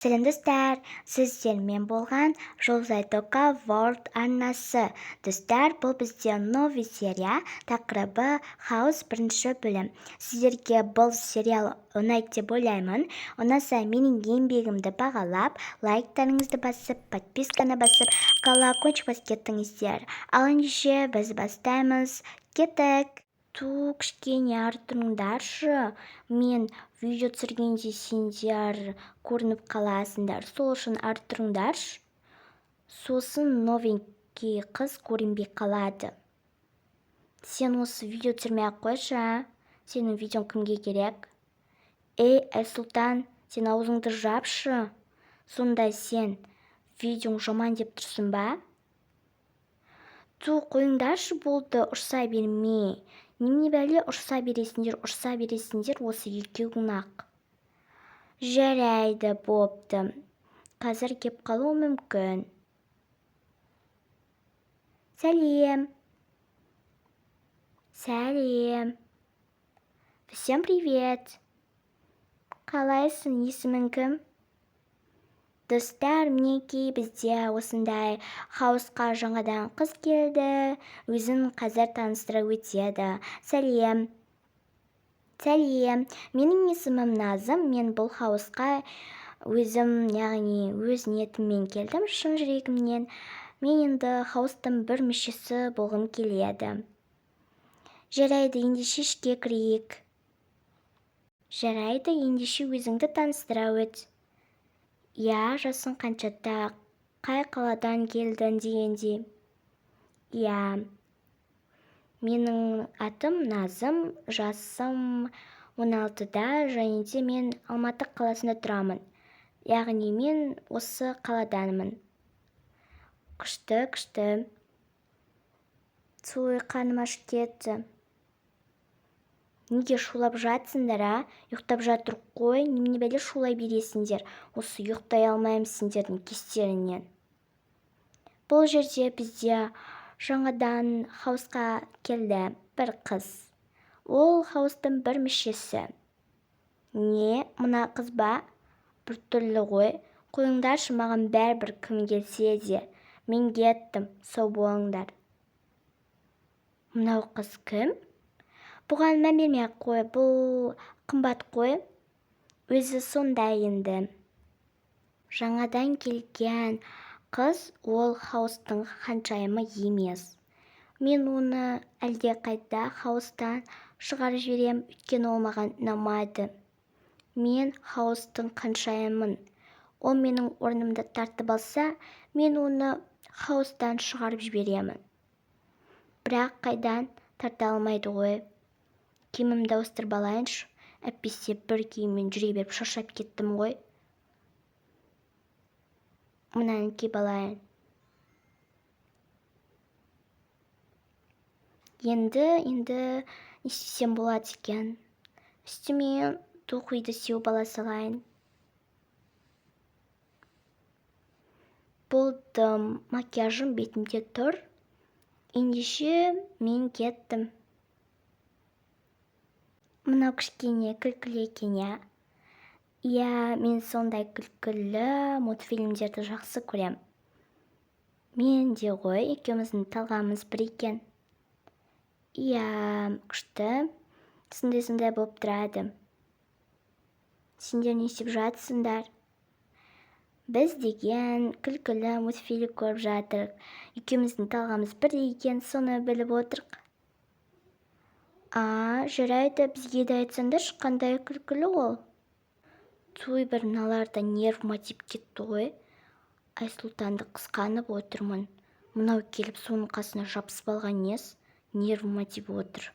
Сәлем, достар! Сіздермен болған Жұлдызай Тока World арнасы. Достар, бұл бізде новый серия, тақырыбы «Хаус», бірінші бөлім. Сіздерге бұл сериал ұнайды деп ойлаймын. Ұнаса, менің еңбегімді бағалап, лайктарыңызды басып, подписканы басып, колокольчик басып кеттіңіздер. Ал ендеше біз бастаймыз. Кеттік! Ту, кішкене ары тұрыңдаршы, мен видео түсіргенде сендер көрініп қаласыңдар, сол үшін ары тұрыңдаршы. Сосын новенький қыз көрінбей қалады. Сен осы видео түсірмей ақ қойшы, а, сенің видеоң кімге керек? Ей, Айсұлтан, сен аузыңды жапшы. Сонда сен видеоң жаман деп тұрсың ба? Ту, қойыңдаршы, болды, ұрса берме. Немене бәле, ұрса бересіңдер, ұрса бересіңдер осы екеуің-ақ. Жарайды, бопты, қазір кеп қалуы мүмкін. Сәлем, сәлем! Всем привет! Қалайсың, есімің кім? Достар, мінекей, бізде осындай хаусқа жаңадан қыз келді. Өзін қазір таныстырып өтеді. Сәлем, сәлем! Менің есімім Назым. Мен бұл хаусқа өзім, яғни өз ниетіммен келдім, шын жүрегімнен. Мен енді хаустың бір мүшесі болғым келеді. Жарайды, ендеше ішке кірейік. Жарайды, ендеше өзіңді таныстыра өт. Иә, жасың қаншада, қай қаладан келдің дегендей. Иә, менің атым Назым, жасым 16-да және де мен Алматы қаласында тұрамын, яғни мен осы қаладанмын. Күшті, күшті! Ой, қарным ашып кетті. Неге шулап жатсыңдар, а? Ұйықтап жатыр қой, немене бәле шулай бересіңдер? Осы ұйықтай алмаймын сендердің кестеріңнен. Бұл жерде бізде жаңадан хаусқа келді бір қыз. Ол хаустың бір мүшесі. Не, мына қыз ба? Біртүрлі ғой. Қойыңдаршы, маған бәрібір, кім келсе де. Мен кеттім, сау болыңдар. Мынау қыз кім? Бұған мән бермей ақ қой, бұл Қымбат қой, өзі сондай енді. Жаңадан келген қыз ол хаустың ханшайымы емес. Мен оны әлдеқайда хаустан шығарып жіберем, өйткені ол маған ұнамайды. Мен хаустың ханшайымын. Ол менің орнымды тартып алса, мен оны хаустан шығарып жіберемін. Бірақ қайдан, тарта алмайды ғой. Киімімді ауыстырып алайыншы, әйтпесе бір киіммен жүре беріп шаршап кеттім ғой. Мынаны киіп алайын. Енді не істесем болады екен? Үстіме духиді сеуіп ала салайын. Болды, макияжым бетімде тұр. Ендеше мен кеттім. Мынау кішкене күлкілі екен, иә? Иә, мен сондай күлкілі мультфильмдерді жақсы көрем. Мен де ғой, екеуміздің талғамымыз бір екен. Иә, күшті, сондай сондай болып тұрады. Сендер не істеп жатсыңдар? Біз деген күлкілі мультфильм көріп жатырық. Екеуміздің талғамымыз бірдей екен, соны біліп отырық. А, жарайды, бізге де айтсаңдаршы, қандай күлкілі ол? Туй, бір мыналар да нервыма тиіп кетті ғой. Айсұлтанды қысқанып отырмын, мынау келіп соның қасына жабысып алған несі? Нервыма тиіп отыр.